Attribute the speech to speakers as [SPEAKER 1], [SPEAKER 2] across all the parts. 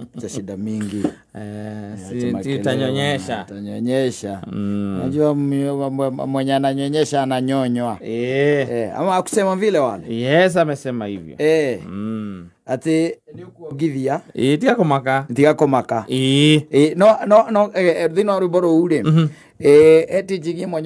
[SPEAKER 1] Acha shida mingi.
[SPEAKER 2] Eh,
[SPEAKER 1] Acha
[SPEAKER 2] si
[SPEAKER 1] makelele,
[SPEAKER 2] itanyonyesha.
[SPEAKER 1] Itanyonyesha. Unajua mwenye ananyonyesha ananyonywa.
[SPEAKER 2] Eh.
[SPEAKER 1] Eh, ama akusema vile wale.
[SPEAKER 2] Yes, amesema hivyo.
[SPEAKER 1] Eh,
[SPEAKER 2] Mm.
[SPEAKER 1] ati nĩũkuongithia
[SPEAKER 2] Ĩ tiga kũmaka.
[SPEAKER 1] tiga kũmaka.
[SPEAKER 2] Ĩ.
[SPEAKER 1] Eh, no no no thĩinĩ wa rwĩmbo rũu rĩ, eh, he teaching ĩmwe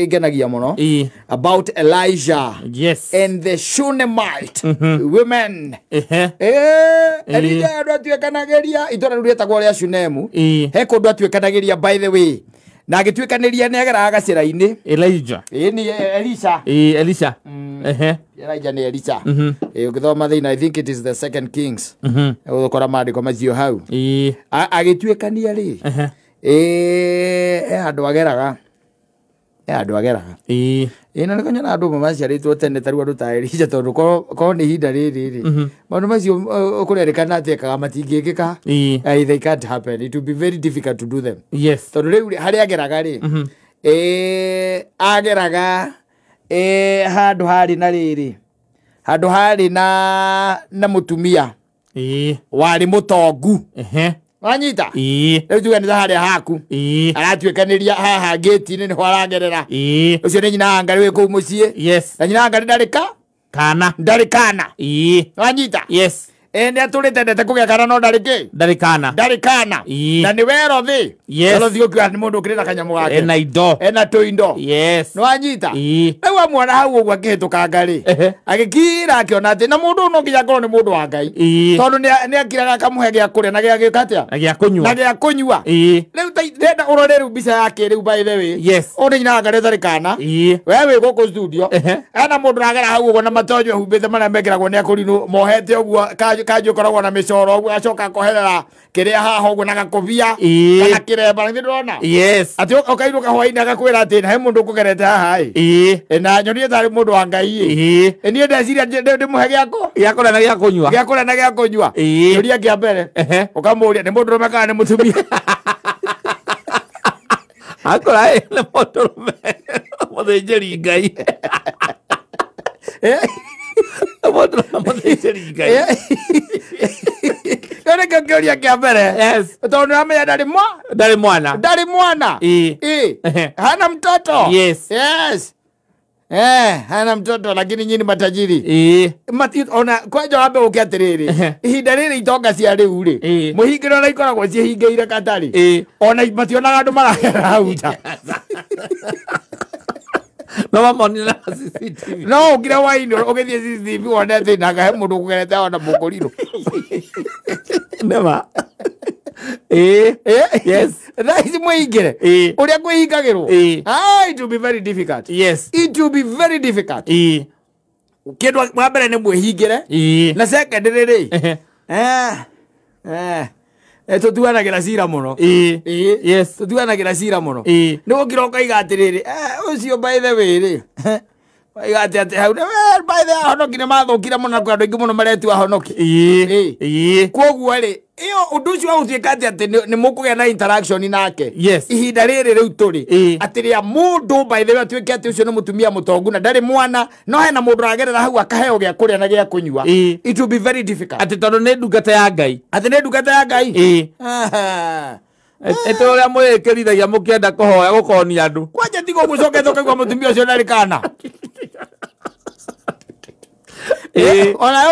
[SPEAKER 1] ĩngenagia mũno
[SPEAKER 2] Ĩ.
[SPEAKER 1] about Elijah
[SPEAKER 2] Yes.
[SPEAKER 1] and the Shunammite women.
[SPEAKER 2] Ehe.
[SPEAKER 1] Eh, Elijah andũ atuĩkanagĩria itũra rĩu rĩetagwo rĩa Shunemu.
[SPEAKER 2] Ĩ.
[SPEAKER 1] He kũndũ atuĩkanagĩria by the way, na agĩtuĩkanĩria nĩ ageraga gacĩra-inĩ.
[SPEAKER 2] Elijah.
[SPEAKER 1] Ĩ ni Elisha.
[SPEAKER 2] Ĩ Elisha. Ehe.
[SPEAKER 1] Elijah nĩ Elisha. Ĩ ũgĩthoma thĩinĩ, I think it is the Second Kings, ũgũkora maandĩko macio hau.
[SPEAKER 2] Ĩ.
[SPEAKER 1] Agĩtuĩkania rĩ,
[SPEAKER 2] Ehe.
[SPEAKER 1] ĩ he handũ ageraga, he handũ ageraga.
[SPEAKER 2] Ĩ.
[SPEAKER 1] Ĩ na nĩkũnyona andũ amwe maciarĩtwo tene ta rĩu andũ ta Elisha, tondũ korwo nĩ ihinda rĩrĩ rĩ, maũndũ macio kũrerĩkana atĩ ekaga matingĩkĩka.
[SPEAKER 2] Ĩ.
[SPEAKER 1] They can't happen, it will be very difficult to do them.
[SPEAKER 2] Yes.
[SPEAKER 1] Tondũ rĩu rĩ, harĩa ageraga rĩ, ageraga handũ harĩ na rĩrĩ, handũ harĩ na mũtumia
[SPEAKER 2] Ĩ.
[SPEAKER 1] warĩ mũtongu.
[SPEAKER 2] Ehe.
[SPEAKER 1] Wanyita?
[SPEAKER 2] Ĩ.
[SPEAKER 1] Rĩu tuge nĩ ta harĩa haku
[SPEAKER 2] Ĩ.
[SPEAKER 1] aratuĩkanĩria haha ngĩti-inĩ nĩho aragerera.
[SPEAKER 2] Ĩ.
[SPEAKER 1] Ũcio nĩ nyina wa Ngarĩ wĩ kũu mũciĩ.
[SPEAKER 2] Yes.
[SPEAKER 1] Na nyina wa Ngarĩ ndarĩ ka
[SPEAKER 2] Kana.
[SPEAKER 1] ndarĩ kana.
[SPEAKER 2] Ĩ.
[SPEAKER 1] Wanyita?
[SPEAKER 2] Yes.
[SPEAKER 1] Ĩ nĩ atũrĩte endete kũgĩa kana no ndarĩ kĩ?
[SPEAKER 2] Ndarĩ kana.
[SPEAKER 1] Ndarĩ kana.
[SPEAKER 2] Ĩ.
[SPEAKER 1] Na nĩ werothi.
[SPEAKER 2] Yes.
[SPEAKER 1] Werothi ũkiuga nĩ mũndũ ũkĩrĩ na kanyamũ gake.
[SPEAKER 2] Ena indo.
[SPEAKER 1] Ena tũindo.
[SPEAKER 2] Yes.
[SPEAKER 1] Nĩ wanyita?
[SPEAKER 2] Ĩ.
[SPEAKER 1] Rĩu amuona hau ũguo akĩhĩtũkanga rĩ,
[SPEAKER 2] Ehe.
[SPEAKER 1] agĩkira akĩona atĩ na mũndũ ũyũ no nginya akorwo nĩ mũndũ wa Ngai,
[SPEAKER 2] Ĩ.
[SPEAKER 1] tondũ nĩ akiraga akamũhe gĩa kũrĩa na gĩa gĩka atĩa?
[SPEAKER 2] Na gĩa kũnyua.
[SPEAKER 1] Na gĩa kũnyua.
[SPEAKER 2] Ĩ.
[SPEAKER 1] Rĩu ndĩrenda ũrore rĩu mbica yake rĩu, by the way.
[SPEAKER 2] Yes.
[SPEAKER 1] Ũyũ nĩ nyina wa Ngarĩ ũtarĩ kana.
[SPEAKER 2] Ĩ.
[SPEAKER 1] We wĩ gũkũ studio,
[SPEAKER 2] Ehe.
[SPEAKER 1] ena mũndũ ũragera hau ũguo na matonyo ehumbĩte marĩa mekĩragwo nĩ akũrinũ mohete ũguo, kanjũ ĩkoragwo na mĩcoro ũguo, acoka akoherera kĩrĩa haha ũguo na gakobia
[SPEAKER 2] Ĩ.
[SPEAKER 1] kana kĩremba, nĩ ndĩrona
[SPEAKER 2] Yes.
[SPEAKER 1] atĩ ũkainũka hwainĩ agakwĩra atĩ he mũndũ ũkũgerete haha ĩ.
[SPEAKER 2] Ĩ.
[SPEAKER 1] Ĩ, na nyonire tarĩ mũndũ wa Ngai ĩ.
[SPEAKER 2] Ĩ.
[SPEAKER 1] Ĩ, niĩ ndeciria ndĩmũhe gĩakũ
[SPEAKER 2] Gĩa kũrĩa na gĩa kũnyua.
[SPEAKER 1] Gĩa kũrĩa na gĩa kũnyua.
[SPEAKER 2] Ĩ.
[SPEAKER 1] Kĩũria kĩa mbere,
[SPEAKER 2] Ehe.
[SPEAKER 1] ũkamũria nĩ mũndũrũme kana nĩ mũtumia.
[SPEAKER 2] Akora ĩ nĩ mũndũrũme mũthĩnjĩri Ngai.
[SPEAKER 1] Eh?
[SPEAKER 2] Mũndũrũme mũthĩnjĩri Ngai.
[SPEAKER 1] Eh? Kĩo nĩkĩo kĩũria kĩa mbere.
[SPEAKER 2] Yes.
[SPEAKER 1] Tondũ nĩwamenya ndarĩ mwa
[SPEAKER 2] Ndarĩ mwana.
[SPEAKER 1] Ndarĩ mwana.
[SPEAKER 2] Ĩ.
[SPEAKER 1] Ĩ.
[SPEAKER 2] Ehe.
[SPEAKER 1] Hana mtoto.
[SPEAKER 2] Yes.
[SPEAKER 1] Yes. Eh, hana mtoto lakini nyinyi matajiri.
[SPEAKER 2] Ĩ.
[SPEAKER 1] Mati ona kwanja wambe ũke atĩrĩrĩ,
[SPEAKER 2] Ehe.
[SPEAKER 1] ihinda rĩrĩ itonga cia rĩu rĩ,
[SPEAKER 2] Ĩ.
[SPEAKER 1] mũhingĩro ona ikoragwo ciĩhingĩire katarĩ,
[SPEAKER 2] Ĩ.
[SPEAKER 1] ona mationaga andũ maragera hau nja.
[SPEAKER 2] No mamonire na CCTV.
[SPEAKER 1] No ũkire waini ũgĩthiĩ CCTV wone atĩ nanga he mũndũ ũkũgerete ona mũkũrirũ.
[SPEAKER 2] Nĩma. Ĩ.
[SPEAKER 1] Eh?
[SPEAKER 2] Yes.
[SPEAKER 1] Thaa ici mwĩhingĩre
[SPEAKER 2] Ĩ.
[SPEAKER 1] ũrĩa kwĩhingagĩrwo.
[SPEAKER 2] Ĩ.
[SPEAKER 1] Ah, it will be very difficult.
[SPEAKER 2] Yes.
[SPEAKER 1] It will be very difficult.
[SPEAKER 2] Ĩ.
[SPEAKER 1] Kĩndũ wa mbere nĩ mwĩhingĩre,
[SPEAKER 2] Ĩ.
[SPEAKER 1] na second rĩ,
[SPEAKER 2] Ehe.
[SPEAKER 1] eh, eh, eh, tũtuanagĩra cira mũno.
[SPEAKER 2] Ĩ.
[SPEAKER 1] Ĩ.
[SPEAKER 2] Yes.
[SPEAKER 1] Tũtuanagĩra cira mũno.
[SPEAKER 2] Ĩ.
[SPEAKER 1] Nĩ gũkira ũkaiga atĩrĩrĩ, ũcio by the way rĩ, waiga atĩ atĩ hau well, by the way, ahonoki nĩ mathũkire mũno na kwĩ andũ aingĩ mũno maretua ahonoki.
[SPEAKER 2] Ĩ.
[SPEAKER 1] Ĩ.
[SPEAKER 2] Ĩ.
[SPEAKER 1] Koguo rĩ, ĩyo ũndũ ũcio wa gũtuĩka atĩ nĩ mũkũgĩa na interaction nake
[SPEAKER 2] Yes.
[SPEAKER 1] ihinda rĩrĩ rĩu tũrĩ,
[SPEAKER 2] Ĩ.
[SPEAKER 1] atĩ rĩa mũndũ by the way atuĩke atĩ ũcio nĩ mũtumia mũtongu na ndarĩ mwana, no hena mũndũ ũragerera hau akaheo gĩa kũrĩa na gĩa kũnyua,
[SPEAKER 2] Ĩ.
[SPEAKER 1] it will be very difficult.
[SPEAKER 2] Atĩ tondũ nĩ ndungata ya Ngai.
[SPEAKER 1] Atĩ nĩ ndungata ya Ngai.
[SPEAKER 2] Ĩ.
[SPEAKER 1] Aha.
[SPEAKER 2] Ĩtĩ ũrĩa mwĩĩkĩrithagia mũkĩenda kũhoya gũkonia andũ.
[SPEAKER 1] Kwanja tiga ũguo ũcokete ũkaigua mũtumia ũcio ndarĩ kana.
[SPEAKER 2] Ĩ.
[SPEAKER 1] Ona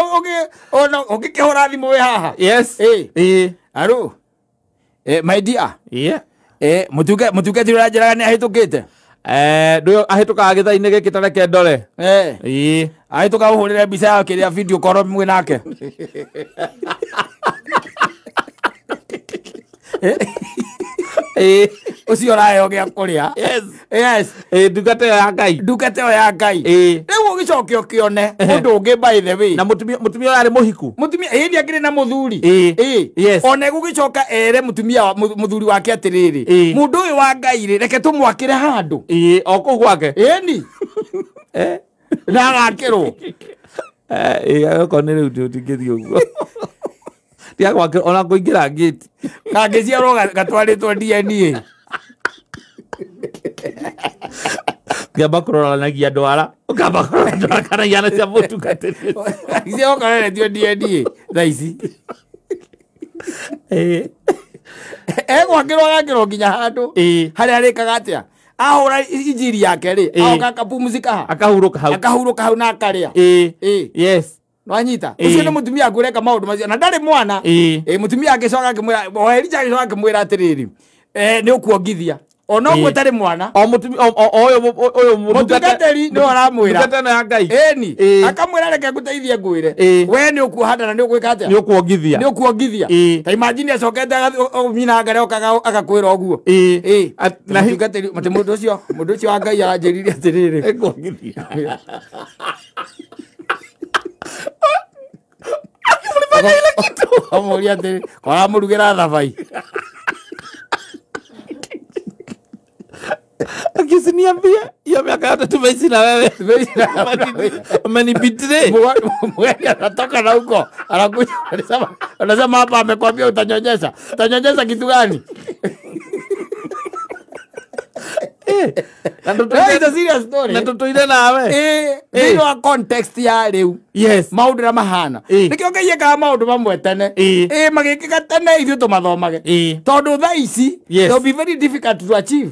[SPEAKER 1] ona ũngĩkĩhũra thimũ wĩ haha.
[SPEAKER 2] Yes.
[SPEAKER 1] Ĩ.
[SPEAKER 2] Ĩ.
[SPEAKER 1] Aro, my dear.
[SPEAKER 2] Ĩ.
[SPEAKER 1] Mũtungatĩri ũranjĩraga nĩ ahĩtũkĩte.
[SPEAKER 2] Eh, ndũyũ ahĩtũkaga gĩtha-inĩ gĩkĩ ta reke ndore.
[SPEAKER 1] Eh.
[SPEAKER 2] Ĩ.
[SPEAKER 1] Ahĩtũka ũhũrĩre mbica ya kĩrĩa video call mwĩ nake.
[SPEAKER 2] Ĩ.
[SPEAKER 1] Ũcio ũraheo gĩa kũrĩa.
[SPEAKER 2] Yes.
[SPEAKER 1] Yes.
[SPEAKER 2] Ĩ, ndungata ĩyo ya Ngai.
[SPEAKER 1] Ndungata ĩyo ya Ngai.
[SPEAKER 2] Ĩ.
[SPEAKER 1] Rĩu ũgĩcoke ũkĩone ũndũ ũngĩ by the way.
[SPEAKER 2] Na mũtumia ũyũ arĩ mũhiku.
[SPEAKER 1] Mũtumia ĩĩ akĩrĩ na mũthuri.
[SPEAKER 2] Ĩ.
[SPEAKER 1] Ĩ.
[SPEAKER 2] Yes.
[SPEAKER 1] Ona egũgĩcoka ere mũtumia mũthuri wake atĩrĩrĩ,
[SPEAKER 2] Ĩ.
[SPEAKER 1] mũndũ ũyũ wa Ngai rĩ, reke tũmwakĩre handũ.
[SPEAKER 2] Ĩ, o kũu gwake.
[SPEAKER 1] Ĩni.
[SPEAKER 2] Eh.
[SPEAKER 1] Na agakĩrwo.
[SPEAKER 2] Eh, ĩ, okorwo nĩ rĩu tũtingĩthiĩ ũguo. Tiga gwakĩrwo ona kũingĩra ngĩti.
[SPEAKER 1] Kangĩciarwo gatwarĩtwo DNA.
[SPEAKER 2] Ũkĩamba kũroranagia ndwara. Ũkamba kũrora ndwara kana iana cia mũtungatĩri.
[SPEAKER 1] Icio ũkoreretio DNA thaa ici. Egwakĩrwo agakĩrwo nginya handũ harĩa arĩkaga atĩa ahũra injiri yake rĩ aoka akapumzika ha
[SPEAKER 2] akahurũka hau
[SPEAKER 1] akahurũka hau na akarĩa.
[SPEAKER 2] Yes.
[SPEAKER 1] Nwanyita ucio nĩ mũtumia akũreka maũndũ macio na ndarĩ mwana. Mũtumia agĩcoka akĩmwĩra o Elija agĩcoka akĩmwĩra atĩrĩrĩ nĩ ũkuongithia ona ũguo ũtarĩ mwana
[SPEAKER 2] o mũtumia ũyũ
[SPEAKER 1] mũtungatĩri nĩ aramwĩra
[SPEAKER 2] ndungata ya Ngai
[SPEAKER 1] ĩni akamwĩra reke ngũteithie ngwĩre we nĩ ũkuoha nda na nĩ ũgwĩka atĩa
[SPEAKER 2] nĩ ũkuongithia
[SPEAKER 1] nĩ ũkuongithia. Ta imagine acokete nyina ngare okaga agakwĩra ũguo na mũtungatĩri mati mũndũ ũcio wa Ngai aranjĩrire atĩrĩrĩ
[SPEAKER 2] ekuongithia.
[SPEAKER 1] Amũria atĩrĩ koramũrugĩra thabai.
[SPEAKER 2] Akisiniambia hiyo miaka yote tumeishi na wewe. Umenibetray.
[SPEAKER 1] Mgeni anatoka na huko anakuja anasema hapa amekwambia utanyonyesha. Utanyonyesha kitu gani? Na serious story.
[SPEAKER 2] Na tutuire nawe.
[SPEAKER 1] Thĩinĩ wa context ya rĩu.
[SPEAKER 2] Yes.
[SPEAKER 1] Maũndũ na mahana. Nĩkĩo Ngai ekaga maũndũ mamwe tene. Magĩkĩka tene ithuĩ tũmathomage. Tondũ thaa ici they'll be very difficult to achieve.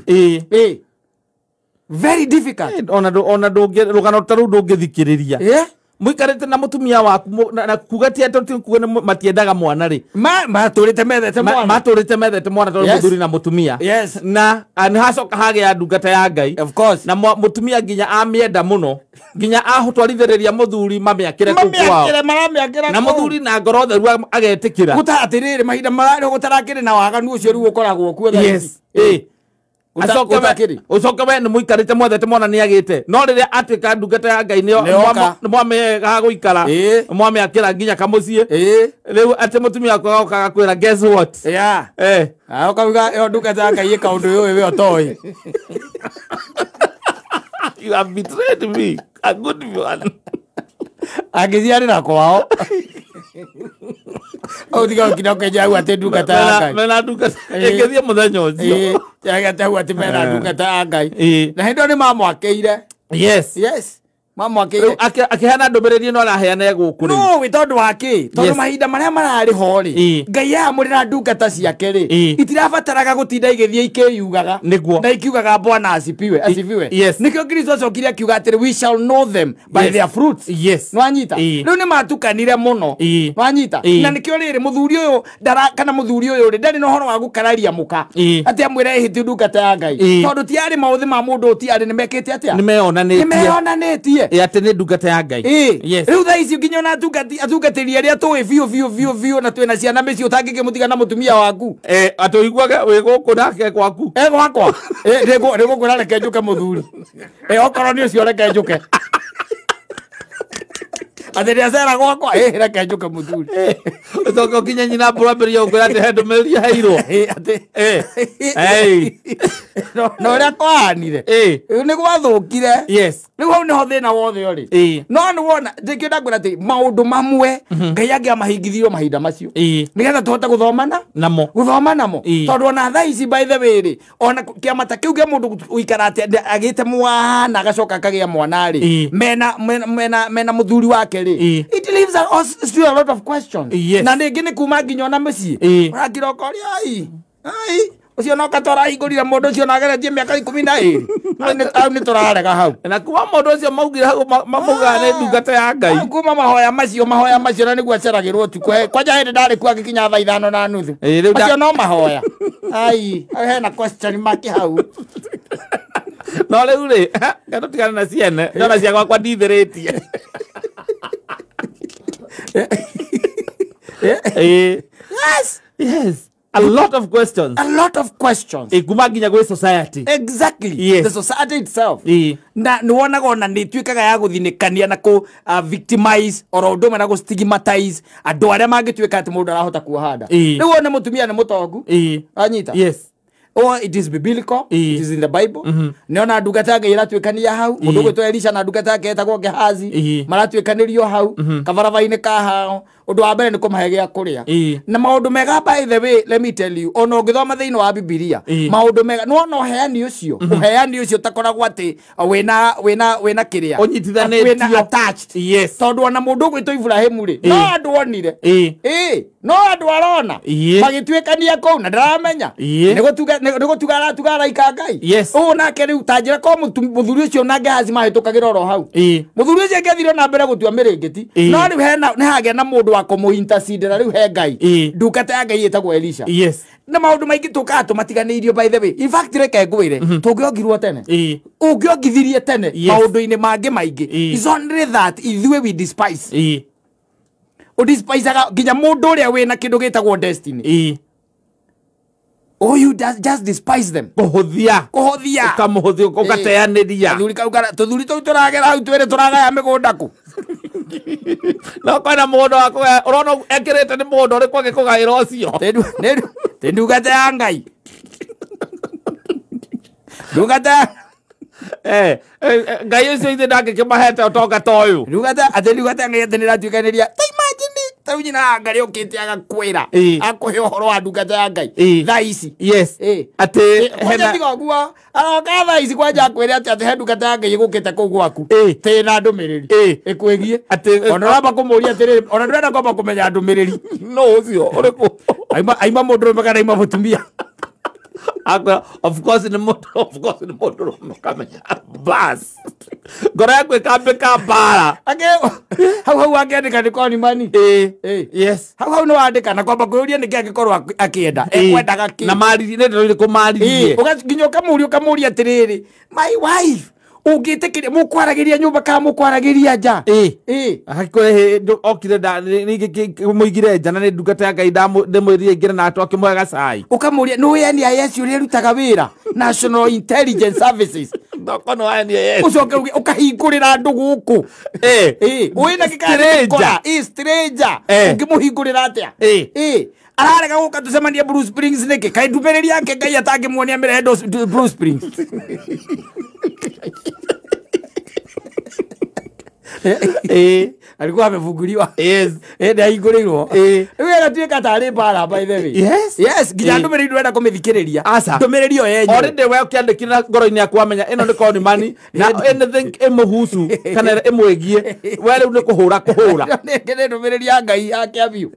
[SPEAKER 1] Very difficult.
[SPEAKER 2] Ona ndũngĩ rũgano ta rũu ndũngĩthikĩrĩria. Mũikarĩte na mũtumia waku na kuga ti atĩ kuga matiendaga mwana rĩ.
[SPEAKER 1] Matũrĩte methete mwana.
[SPEAKER 2] Matũrĩte methete mwana tondũ mũthuri na mũtumia.
[SPEAKER 1] Yes.
[SPEAKER 2] Na nĩ hacoka hagĩa ndungata ya Ngai.
[SPEAKER 1] Of course.
[SPEAKER 2] Na mũtumia nginya amĩenda mũno. Nginya ahũtwarithĩrĩria mũthuri mamĩakĩre kũu kwao.
[SPEAKER 1] Mamĩakĩre maramĩakĩra.
[SPEAKER 2] Na mũthuri na ngoro theru agetĩkĩra.
[SPEAKER 1] Gũta atĩrĩrĩ mahinda mararĩ gũtarakĩrĩ na waganu ũcio rĩu ũkoragwo kuo thaa ici.
[SPEAKER 2] Yes. Ucoke we nĩ mũikarĩte mwethete mwana nĩ agĩte no rĩrĩa atuĩka ndungata ya Ngai nĩ mwamĩaga gũikara mwamĩakĩra nginya kamũciĩ rĩu atĩ mũtumia waku agoka agakwĩra guess what.
[SPEAKER 1] Yeah. Akauga ĩyo ndungata ya Ngai ĩka ũndũ ũyũ we ũtoĩ.
[SPEAKER 2] You have betrayed me, a good one.
[SPEAKER 1] Agĩciarĩra kwao. Ũtiga ũkina ũkenja hau atĩ ndungata ya Ngai.
[SPEAKER 2] Mena ndungata ĩngĩthiĩ mũthenya ũcio.
[SPEAKER 1] Agate hau atĩ mena ndungata ya Ngai. Na hĩndĩ ĩyo nĩ mamwakĩire.
[SPEAKER 2] Yes.
[SPEAKER 1] Yes. Mamwakĩire.
[SPEAKER 2] Akĩheana ndũmĩrĩri ĩno araheana gũkũ rĩu.
[SPEAKER 1] No wĩ tondũ wa kĩ? Tondũ mahinda marĩa mararĩ ho rĩ, Ngai amũrĩra ndungata ciake rĩ, itirabataraga gũtinda igĩthiĩ ikĩyugaga. Na ikiugaga Bwana asifiwe, asifiwe. Nĩkĩo Kristo acokire akiuga atĩrĩ we shall know them by their fruits.
[SPEAKER 2] Yes.
[SPEAKER 1] Nwanyita. Rĩu nĩ matukanire mũno. Nwanyita. Na nĩkĩo rĩrĩ mũthuri ũyũ ndara kana mũthuri ũyũ rĩ ndarĩ na ũhoro wa gũkararia mũka. Atĩ amwĩre ĩhĩtie ndungata ya Ngai. Tondũ tiarĩ maũthĩ ma mũndũ tiarĩ nĩmekĩte atĩa?
[SPEAKER 2] Nĩmeyonanĩtie.
[SPEAKER 1] Nĩmeyonanĩtie.
[SPEAKER 2] Atĩ nĩ ndungata ya Ngai. Yes.
[SPEAKER 1] Rĩu thaa ici nginya ona atungatĩri arĩa tũĩ biũ biũ biũ biũ na twĩna ciana mĩciĩ ũtangĩkĩmũtiga na mũtumia waku.
[SPEAKER 2] Atĩ ũiguage wĩ gũkũ nake gwaku.
[SPEAKER 1] Gwakwa. Nĩngũkwĩra reke njũke mũthuri. Okorwo nĩ ũcio reke njũke. Atĩ nĩacera gwakwa reke njũke mũthuri.
[SPEAKER 2] Ũcoke ũkinye nyina mbũrambĩrĩria gũkwĩra atĩ he ndũmĩrĩri aheirwo.
[SPEAKER 1] Atĩ na ũrĩa kwahanire nĩ gwathũkire.
[SPEAKER 2] Yes.
[SPEAKER 1] Rĩu hau nĩho thĩna wothe ũrĩ. No nĩ wona ndĩkĩo ndakwĩra atĩ maũndũ mamwe Ngai angĩamahingithirio mahinda macio nĩgetha tũhote gũthomana
[SPEAKER 2] namo.
[SPEAKER 1] Gũthoma namo. Tondũ ona thaa ici by the way rĩ ona kĩama ta kĩu kĩa mũndũ ũikara atĩ agĩte mwana agacoka akagĩa mwana rĩ mena mũthuri wake rĩ it leaves us still a lot of questions. Na rĩngĩ nĩ kuma nginya ona mũciĩ ũrakira ũkoria ai ai ũcio no katwarahingũrire mũndũ ũcio na ageretie mĩaka 12 hau nĩ tũrarega hau.
[SPEAKER 2] Na kuma mũndũ ũcio maugire hau mamaugaga nĩ ndungata ya Ngai.
[SPEAKER 1] Kuma mahoya macio na nĩguo aceragĩrwo ũtukũ. Kwanja hĩndĩ ndarĩ kuo agĩkinya thaa 5:30. Macio no mahoya. Ai hena question mark hau.
[SPEAKER 2] No rĩu rĩ gatũtigane na ciene ndona cia gwakwa ndithĩrĩtie.
[SPEAKER 1] Yes.
[SPEAKER 2] Yes. A lot of questions.
[SPEAKER 1] A lot of questions.
[SPEAKER 2] Kuma nginya gwĩ society.
[SPEAKER 1] Exactly.
[SPEAKER 2] Yes.
[SPEAKER 1] The society itself. Na nĩwonaga ona nĩ ĩtuĩkaga ya gũthinĩkania na kũ victimize oro ũndũ ũmwe na gũ stigmatize andũ arĩa mangĩtuĩka atĩ mũndũ arahota kuoha nda. Rĩu wone mũtumia nĩ mũtongu. Anyita.
[SPEAKER 2] Yes.
[SPEAKER 1] Oh, it is biblical. It is in the Bible. Nĩona ndungata ya Ngai ĩratuĩkania hau. Mũndũ ũgwĩtwo Elisha na ndungata yake etagwo Gehazi maratuĩkanĩrio hau kabaraba-inĩ ka hao. Ũndũ wa mbere nĩ kũmahe gĩa kũrĩa. Na maũndũ mega, by the way, let me tell you, ona ũngĩthoma thĩinĩ wa Bibilia, maũndũ mega nĩwona ũheani ũcio, ũheani ũcio ũtakoragwo atĩ wĩna kĩrĩa
[SPEAKER 2] ũnyitithanĩtio,
[SPEAKER 1] wĩna attached.
[SPEAKER 2] Yes.
[SPEAKER 1] Tondũ ona mũndũ ũgwĩtwo Ibrahimu rĩ, no andũ onire. No andũ arona magĩtuĩkania kũu na ndaramenya nĩ gũtuga aratuga araika Ngai. Ũũ nake rĩu ta njĩra ko mũthuri ũcio na Gehazi mahĩtũkagĩra oro hau. Mũthuri ũcio angĩathire na mbere gũtua mĩrĩngĩti, no rĩu hena nĩ hagĩa na mũndũ wa kũmũ-intercede na rĩu he Ngai. Ndungata ya Ngai ĩtagwo Elisha. Na maũndũ maingĩ tũkaga tũmatiganĩirio, by the way. In fact, reke ngwĩre, tũngĩongirwo tene, ũngĩongithirie tene maũndũ-inĩ mangĩ maingĩ. It's only that ithuĩ we despise. Ũdespisaga nginya mũndũ ũrĩa wĩna kĩndũ gĩtagwo destiny. Oh, you just despise them.
[SPEAKER 2] Kũhũthia.
[SPEAKER 1] Kũhũthia.
[SPEAKER 2] Ũkamũhũthia, ũgateanĩria.
[SPEAKER 1] Athuri kau kana tũthuri tũu tũragera hau twĩrĩ tũragaya mĩgũnda kũ.
[SPEAKER 2] No kwĩna mũgũnda wa kũgaya, ũrona ekĩrĩte nĩ mũgũnda ũrĩkũ agĩkũgaĩra ũcio.
[SPEAKER 1] Tĩ ndungata ya Ngai. Ndungata
[SPEAKER 2] Ngai ũcio ithe ndangĩkĩmahete ũtonga ta ũyũ.
[SPEAKER 1] Ndungata atĩ ndungata ya Ngai atĩ nĩratuĩkanĩria. Ta imagine ta nyina wa Ngai ũkĩte agakwĩra akũhe ũhoro wa ndungata ya Ngai thaa ici.
[SPEAKER 2] Yes. Atĩ
[SPEAKER 1] hena tiga ũguo aroka thaa ici kwanja akwĩre atĩ he ndungata ya Ngai ĩgũkĩte kũu gwaku tĩ na ndũmĩrĩri ĩkwĩgiĩ.
[SPEAKER 2] Atĩ
[SPEAKER 1] ona ũramba kũmũria atĩrĩrĩ, ona ndũrenda kwamba kũmenya ndũmĩrĩri
[SPEAKER 2] no ũcio ũrĩkũ.
[SPEAKER 1] Aima mũndũrũme kana aima mũtumia.
[SPEAKER 2] Of course nĩ mũndũ, of course nĩ mũndũrũme ũkamenya. Bas. Ngoro yaku ĩkambĩka mbara.
[SPEAKER 1] Hau hau angĩandĩka nĩ konimani.
[SPEAKER 2] Yes.
[SPEAKER 1] Hau hau nĩ wandĩka na kwamba kwĩyũria nĩkĩ angĩkorwo akĩenda. Ekwendaga kĩ?
[SPEAKER 2] Na mariri nĩ ndeto irĩkũ maririe?
[SPEAKER 1] Nginya ũkamũria atĩrĩrĩ, my wife, ũngĩtĩkĩria mũkwaragĩria nyũmba kana mũkwaragĩria nja?
[SPEAKER 2] Hakĩkũrĩ hĩndĩ okire ningĩ mũigire nja na nĩ ndungata ya Ngai ndĩmwĩrire aingĩre na twakĩmũhe gacai.
[SPEAKER 1] Ũkamũria nĩ NIS ũrĩa ĩrutaga wĩra, National Intelligence Services.
[SPEAKER 2] Ndoko nĩ NIS.
[SPEAKER 1] Ũcoke uge ũkahingũrĩra andũ gũkũ. Wĩna gĩkara stranger. Ũngĩmũhingũrĩra atĩa? Ararega gũka tũcemanie Blue Springs nĩkĩ? Kaĩ ndũmĩrĩri yake Ngai atangĩmuonia mĩrehe Blue Springs. Alikuwa amefunguliwa.
[SPEAKER 2] Yes.
[SPEAKER 1] Ndahingũrĩirwo. Rĩu agatuĩka tarĩ mbara, by the way.
[SPEAKER 2] Yes.
[SPEAKER 1] Yes, nginya ndũmĩrĩri ndũrenda kũmĩthikĩrĩria.
[SPEAKER 2] Aca.
[SPEAKER 1] Ndũmĩrĩri ĩyo yenyewe.
[SPEAKER 2] Already we ũkĩandĩkire na ngoro-inĩ yaku wamenya ĩno nĩ konimani na anything ĩmũhusu kana ĩmwĩgiĩ we rĩu nĩ kũhũra kũhũra.
[SPEAKER 1] Nĩ ndũmĩrĩri ya Ngai ya kĩa biũ.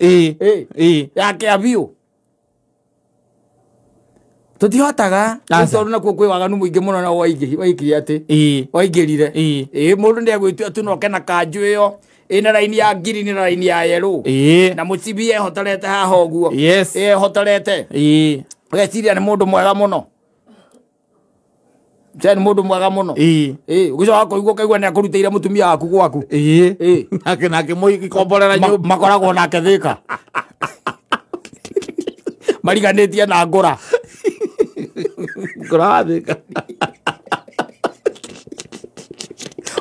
[SPEAKER 1] Ya kĩa biũ. Tũtihotaga tondũ nakuo kwĩ waganu mũingĩ mũno na waingĩrire atĩ waingĩrire. Mũndũ nĩ egwĩtua tu noke na kanjũ ĩyo ĩna raini ya green na raini ya yellow. Na mũcibi ehotorete haha ũguo.
[SPEAKER 2] Yes.
[SPEAKER 1] Ehotorete. Ũgeciria nĩ mũndũ mwega mũno. Nĩ mũndũ mwega mũno. Ũgĩcoka kũigua ũkaigua nĩ akũrutĩire mũtumia waku gwaku.
[SPEAKER 2] Nake nake mũikomborera nyũmba.
[SPEAKER 1] Makoragwo nake Thĩka. Mariganĩtie na ngũra.
[SPEAKER 2] Ngũra Thĩka.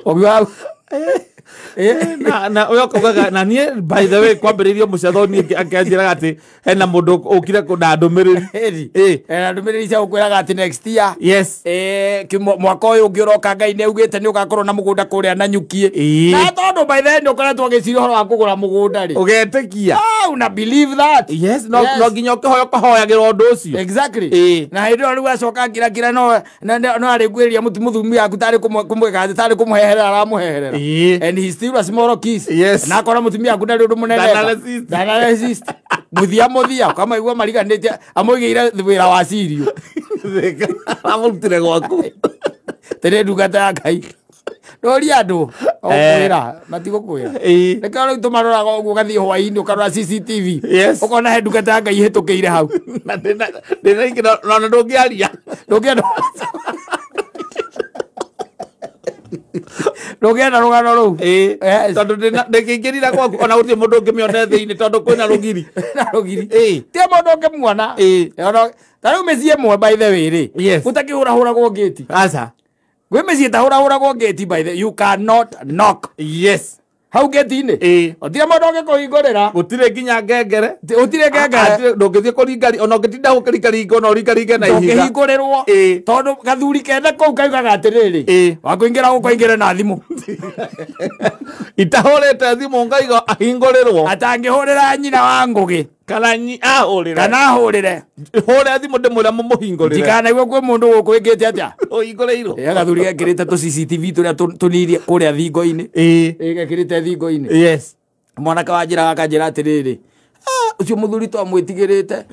[SPEAKER 1] Ũguo
[SPEAKER 2] na ũyũ akaugaga na niĩ, by the way, kwambĩrĩirio mũcetho niĩ akĩanjĩraga atĩ hena mũndũ ũkire na ndũmĩrĩri.
[SPEAKER 1] Na ndũmĩrĩri cia gũkwĩraga atĩ next year.
[SPEAKER 2] Yes.
[SPEAKER 1] Mwaka ũyũ ũngĩ ũroka Ngai nĩ augĩte nĩ ũgakorwo na mũgũnda kũrĩa Nanyuki. Na tondũ by the way nĩ ũkoretwo ũgĩciria ũhoro wa kũgũra mũgũnda rĩ.
[SPEAKER 2] Ũgetĩkia.
[SPEAKER 1] Una believe that.
[SPEAKER 2] Yes, no nginya ũkĩhoya ũkahoyagĩra ũndũ ũcio.
[SPEAKER 1] Exactly. Na hĩndĩ ĩyo rĩu acoka ngira no no arĩkuĩrĩria mũthumi waku tarĩ kũmwĩka tarĩ kũmũheherera aramũheherera. And he still a small kiss.
[SPEAKER 2] Yes.
[SPEAKER 1] Na akora mũtumia waku ndarĩ ũndũ mũnene. Ndana resist. Mũthia ũkamaigua mariganĩtie amũigĩire wĩra wa cirio.
[SPEAKER 2] Amũrutire gwaku.
[SPEAKER 1] Tĩrĩ ndungata ya Ngai. Ndũria andũ ũkwĩra matigũkwĩra. Nĩkĩo rĩu tũmaroraga ũguo ũgathiĩ hwaĩ-inĩ ũkarora CCTV.
[SPEAKER 2] Yes.
[SPEAKER 1] Ũkona he ndungata ya Ngai ĩhĩtũkĩire hau.
[SPEAKER 2] Na ndĩna na ndũngĩaria.
[SPEAKER 1] Ndũngĩenda. Ndũngĩenda rũgano rũu.
[SPEAKER 2] Tondũ ndĩkĩingĩrire gwaku ona gũtirĩ mũndũ ũngĩmĩona thĩinĩ tondũ kwĩna rũgiri.
[SPEAKER 1] Na rũgiri. Ti mũndũ ũngĩmuona. Ta rĩu mĩciĩ ĩmwe, by the way rĩ.
[SPEAKER 2] Yes.
[SPEAKER 1] Gũtakĩhũrahũragwo ngĩti.
[SPEAKER 2] Aca.
[SPEAKER 1] Gwĩ mĩciĩ ĩtahũrahũragwo ngĩti, by the you cannot knock.
[SPEAKER 2] Yes.
[SPEAKER 1] Hau gate-inĩ. Gũtirĩ mũndũ ũngĩkũhingũrĩra.
[SPEAKER 2] Gũtirĩ nginya ngengere.
[SPEAKER 1] Gũtirĩ ngengere.
[SPEAKER 2] Ndũngĩthiĩ kũringa ona ũngĩtinda gũkĩringaringa ona ũringaringe na ihiga.
[SPEAKER 1] Ndũngĩhingũrĩrwo. Tondũ gathuri kene kũu kaigaga atĩrĩrĩ. Wakũingĩra gũkũ aingĩre na thimũ.
[SPEAKER 2] Itahũrĩte thimũ ngaiga ahingũrĩrwo.
[SPEAKER 1] Atangĩhũrĩra nyina wa Ngũgĩ.
[SPEAKER 2] Kana ahũrĩre.
[SPEAKER 1] Kana ahũrĩre.
[SPEAKER 2] Hũre thimũ ndĩmwĩre mũmũhingũrĩre.
[SPEAKER 1] Ndikanaigua kwĩ mũndũ gũkũ wĩkĩte atĩa?
[SPEAKER 2] Ũhingũrĩirwo.
[SPEAKER 1] Gathuri gekĩrĩte tũ CCTV tũrĩa tũnirie kũrĩa thingo-inĩ. Gekĩrĩte thingo-inĩ.
[SPEAKER 2] Yes.
[SPEAKER 1] Mwanake wa njĩra akanjĩra atĩrĩrĩ. Ũcio mũthuri twamwĩtigĩrĩte.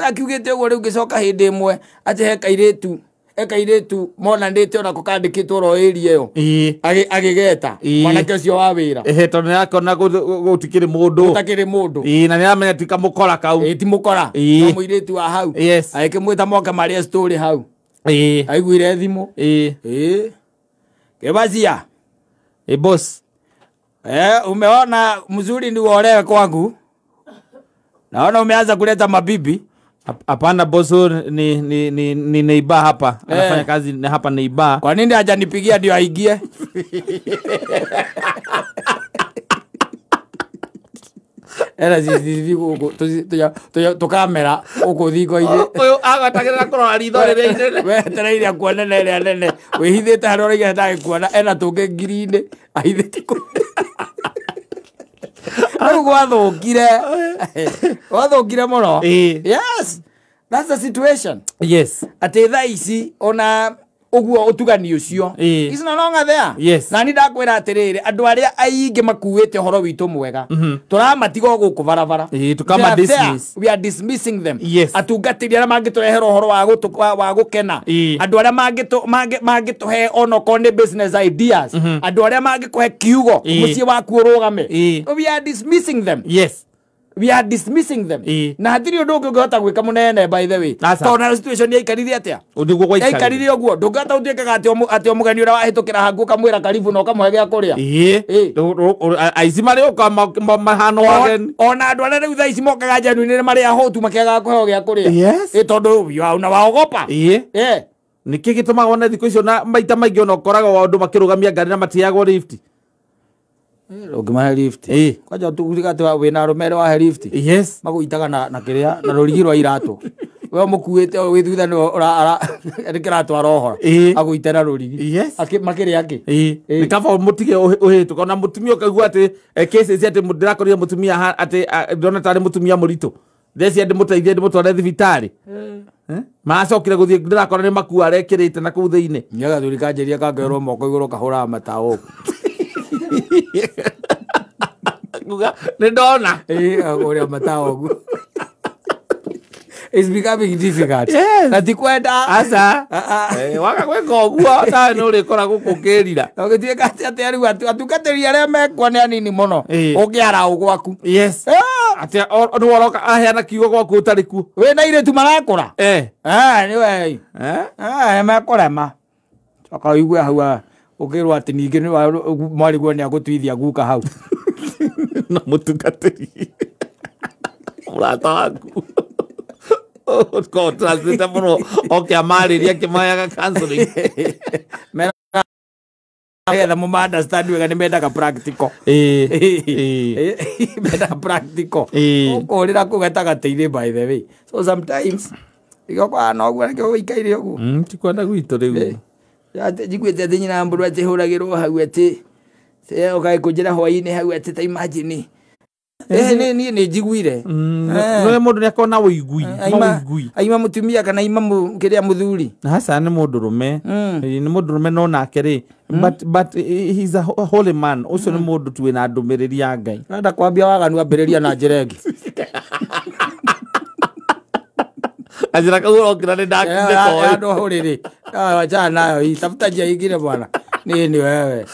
[SPEAKER 1] Akiugĩte ũguo rĩu ngĩcoka hĩndĩ ĩmwe atĩ he kairĩtu monanĩte onako kandĩkĩtwo ro area ĩyo. Agĩgeta mwanake ũcio wa wĩra.
[SPEAKER 2] Tondũ nĩakona gũtikĩrĩ mũndũ.
[SPEAKER 1] Gũtakĩrĩ mũndũ.
[SPEAKER 2] Na nĩaramenya ti kamũkora kau.
[SPEAKER 1] Ti mũkora. No mũirĩtu wa hau.
[SPEAKER 2] Yes.
[SPEAKER 1] Agĩkĩmwĩta moke marĩe story hau. Aiguire thimũ. Kĩbacia.
[SPEAKER 2] Boss.
[SPEAKER 1] Umeona mzuri ni uolewe kwangu. Naona umeanza kuleta mabibi.
[SPEAKER 2] Hapana boss, ni neiba hapa. Anafanya kazi hapa neiba.
[SPEAKER 1] Kwa nini hajanipigia ndio aingie? Era CCTV huko tu kamera huko thingo-inĩ.
[SPEAKER 2] Ũyũ agatagĩrĩra kũrora ritho rĩrĩa inene.
[SPEAKER 1] Wetereire kuona nene nene. Wĩhithĩte harĩa ũraiga ndagĩkuona ena tũngĩ ngiri-inĩ ahithĩte kũ. Rĩu gwathũkire. Gwathũkire mũno. Yes. That's the situation.
[SPEAKER 2] Yes.
[SPEAKER 1] Atĩ thaa ici ona ũguo ũtugani ũcio. Is no longer there.
[SPEAKER 2] Yes.
[SPEAKER 1] Na ni ndakwĩra atĩrĩrĩ andũ arĩa aingĩ makuĩte ũhoro witũ mwega. Tũramatiga gũkũ barabara.
[SPEAKER 2] Tukama dismiss.
[SPEAKER 1] We are dismissing them.
[SPEAKER 2] Yes.
[SPEAKER 1] Atungatĩri arĩa mangĩtũrehera ũhoro wa gũkena. Andũ arĩa mangĩtũhe onokorwo nĩ business ideas. Andũ arĩa mangĩkũhe kiugo mũciĩ waku ũrũgame. We are dismissing them.
[SPEAKER 2] Yes.
[SPEAKER 1] We are dismissing them. Na hatiri ũndũ ũngĩ ũngĩhota gwĩka mũnene by the way. Tondũ na situation yaikarire atĩa? Yaikarire ũguo. Ndũngĩhota gũtuĩkaga atĩ o mũgeni ũrĩa wahĩtũkĩra haku ũkamwĩra karibu na ũkamũhe gĩa kũrĩa.
[SPEAKER 2] Aici marĩũka mahano ageni.
[SPEAKER 1] Ona andũ arĩa rĩu thaa ici mokaga njanuinĩ marĩ ahũtu makĩagaga kũheo gĩa kũrĩa. Tondũ unawaogopa.
[SPEAKER 2] Nĩkĩ gĩtũmaga wone thikũ icio na maita maingĩ ona ũkoraga andũ makĩrũgamia ngari na matiheagwo lift?
[SPEAKER 1] Ũngĩmahe lift. Kwanja ũtugaga atĩ wĩna arũme erĩ wahe lift.
[SPEAKER 2] Yes.
[SPEAKER 1] Magũitaga na kĩrĩa na rũrigi rwa iratũ. We mũkuĩte wĩ thutha nĩwe kĩratwara ũhoro. Agũite na rũrigi.
[SPEAKER 2] Yes.
[SPEAKER 1] Makĩrĩ angĩ.
[SPEAKER 2] Nĩ kaba mũtige ũhĩtũka ona mũtumia ũkaigua atĩ cases atĩ ndĩrakorire mũtumia atĩ ndĩrona tarĩ mũtumia mũritũ. Ndĩrecia ndĩmũteithie ndĩmũtware thibitarĩ. Maracokire gũthiĩ ndĩrakora nĩ makua arekĩrĩte na kũu thĩinĩ.
[SPEAKER 1] Nĩ gathuri kanjĩria kangerwo moko igũrũ kahũraga matawa ũguo.
[SPEAKER 2] Nĩ ndona.
[SPEAKER 1] Ũrĩa matawa ũguo. It's becoming difficult.
[SPEAKER 2] Yes.
[SPEAKER 1] Na ti kwenda.
[SPEAKER 2] Aca. Waga gwĩka ũguo tawe nĩ ũrĩkora gũkũ ũkĩrira.
[SPEAKER 1] Ũgĩtuĩka atĩ rĩu atungatĩri arĩa mekuo nĩ anini mũno. Ũngĩara ũ gwaku.
[SPEAKER 2] Yes. Atĩ nĩ ũroka aheana kiugo gwaku ũtarĩ kuo.
[SPEAKER 1] Wĩna airĩtu marakũra. Nĩwe. Mekũrema. Coka ũigue hau ũkĩrwo atĩ ningĩ mwarĩguo nĩ agũtuithia guka hau.
[SPEAKER 2] Na mũtungatĩri. Mũrata waku. Ko translate mũno oke amarĩria akĩmaheaga counseling.
[SPEAKER 1] Nĩgetha mũma understand wega nĩ mendaga practical. Mendaga practical. Ũkũrĩra kũu gatagatĩ-inĩ by the way. So sometimes igokwa no ũguo nĩkĩo ũikaire ũguo.
[SPEAKER 2] Ti kwenda gwitũ rĩu.
[SPEAKER 1] Njiguĩte atĩ nyina mbũrũ atĩ hũragĩrwo hau atĩ ũgagĩkũnjĩra hwaĩ-inĩ hau atĩ ta imagine. Niĩ nĩ njiguire.
[SPEAKER 2] No mũndũ nĩakorwo na ũigui.
[SPEAKER 1] Aima mũtumia kana aima kĩrĩa mũthuri.
[SPEAKER 2] Aca nĩ mũndũrũme. Nĩ mũndũrũme no nake rĩ. But he's a holy man. Ũcio nĩ mũndũ tu wĩna ndũmĩrĩri ya Ngai.
[SPEAKER 1] Wenda kwambia waganu ambĩrĩria na njĩra ĩngĩ.
[SPEAKER 2] Ajira kau ũrokĩra nĩ ndakĩkoĩ.
[SPEAKER 1] Andũ hũrĩrĩ. Wachana nayo hii. Tafuta njia ingine bwana. Nini wewe?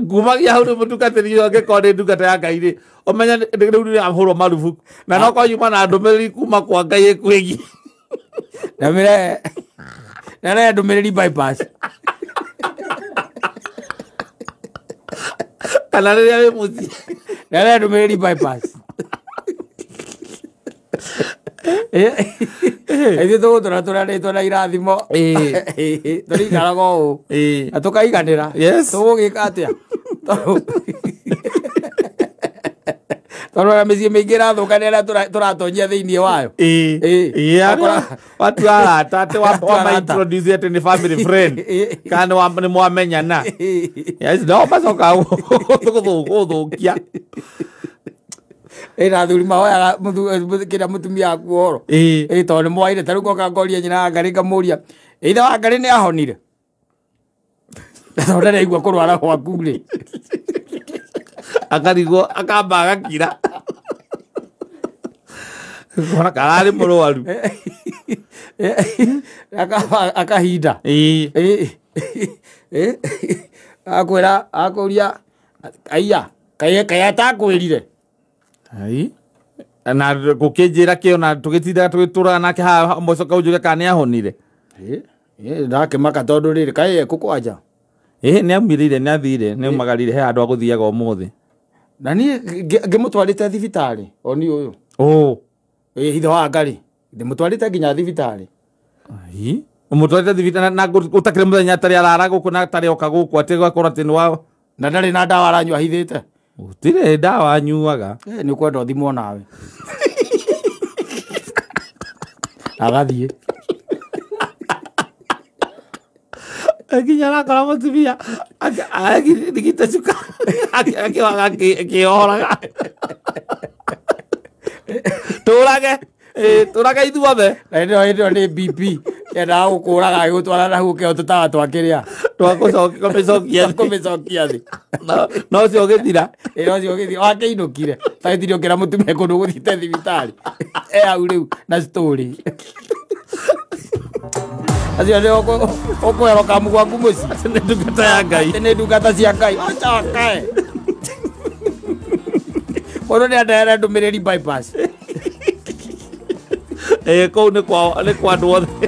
[SPEAKER 2] Ngumagia hau nĩ mũtungatĩri ũngĩkorwo nĩ ndungata ya Ngai rĩ, ũmenye rĩu nĩ ahũrwo marubuku. Na no korwo yuma na ndũmĩrĩri kuma kwa Ngai ĩkwĩgiĩ.
[SPEAKER 1] Ndamĩre ndũmĩrĩri bypass.
[SPEAKER 2] Kana rĩrĩa wĩ mũciĩ.
[SPEAKER 1] Ndamĩre ndũmĩrĩri bypass. Ithuĩ tũgũtũra tũrarĩtwo na irathimo. Tũrĩikaraga ũũ. Na tũkaiganĩra. Tũgũgĩka atĩa? Tondũ ona mĩciĩ mĩingĩ ĩrathũka nĩ arĩa tũratonyia thĩinĩ wayo.
[SPEAKER 2] Ĩĩ. Watu arata atĩ wa introduce atĩ nĩ family friend. Kana nĩ mwamenyana. Yes, no macoka gũthũkia.
[SPEAKER 1] Ĩna athuri mahoyaga kĩrĩa mũtumia waku ũhoro. Ĩĩ tondũ nĩ mwaire ta rĩu ngoka ngoria nyina wa Ngarĩ ngamũria ithe wa Ngarĩ nĩ ahonire. Tondũ ndaraigua kũrwara gwaku rĩ.
[SPEAKER 2] Akarigwo akamba agakira. Kona kararĩ mũrwaru.
[SPEAKER 1] Akahinda.
[SPEAKER 2] Ĩĩ.
[SPEAKER 1] Akwĩra akũria aiya kaĩ atakwĩrire.
[SPEAKER 2] Ai. Na gũkĩnjĩra kĩo na tũgĩtindaga tũgĩtũraga nake haha mũcoka ũnjũrie kana nĩ ahonire.
[SPEAKER 1] Ĩĩ ndakĩmaka tondũ rĩrĩ kaĩ ekũ kwanja.
[SPEAKER 2] Ĩĩ nĩ aumĩrĩire nĩ athire nĩ aumagarire he handũ agũthiaga ũmũthĩ.
[SPEAKER 1] Na niĩ ngĩmũtwarĩte thibitarĩ oni ũyũ.
[SPEAKER 2] Ũ.
[SPEAKER 1] Ĩĩ ithe wa Ngarĩ ndĩmũtwarĩte nginya thibitarĩ.
[SPEAKER 2] Ai. Ũmũtwarĩte thibitarĩ na gũtakĩrĩ mũthenya atarĩ arara gũkũ na atarĩ oka gũkũ atĩ gũgakorwo atĩ nĩ wa
[SPEAKER 1] na ndarĩ na ndawa aranyua ahithĩte.
[SPEAKER 2] Gũtirĩ ndawa anyuaga.
[SPEAKER 1] Nĩ ũkwenda ũthimwo nawe. Agathiĩ.
[SPEAKER 2] Nginya arakora mũtumia agithigite cuka akĩwaga akĩohoraga. Tũrage tũrage ithuothe.
[SPEAKER 1] Na ĩno nĩ BP yendaga gũkũraga agĩgũtwara na hau ũkĩheo tũtawa twa kĩrĩa.
[SPEAKER 2] Twa kũmĩcokia
[SPEAKER 1] thĩ.
[SPEAKER 2] No ũcio ũgĩthira.
[SPEAKER 1] Ĩĩ no ũcio ũgĩthira. Wakĩinũkire. Ta gĩtirĩ ũkĩra mũtumia kũndũ ũgũthiĩte thibitarĩ. E hau rĩu na story. Acio nĩ ũkũherwo kamu gwaku mũciĩ.
[SPEAKER 2] Nĩ ndungata ya Ngai.
[SPEAKER 1] Nĩ ndungata cia Ngai. Acoke. Mũndũ nĩ andehere ndũmĩrĩri bypass.
[SPEAKER 2] Kũu nĩ kwa andũ othe.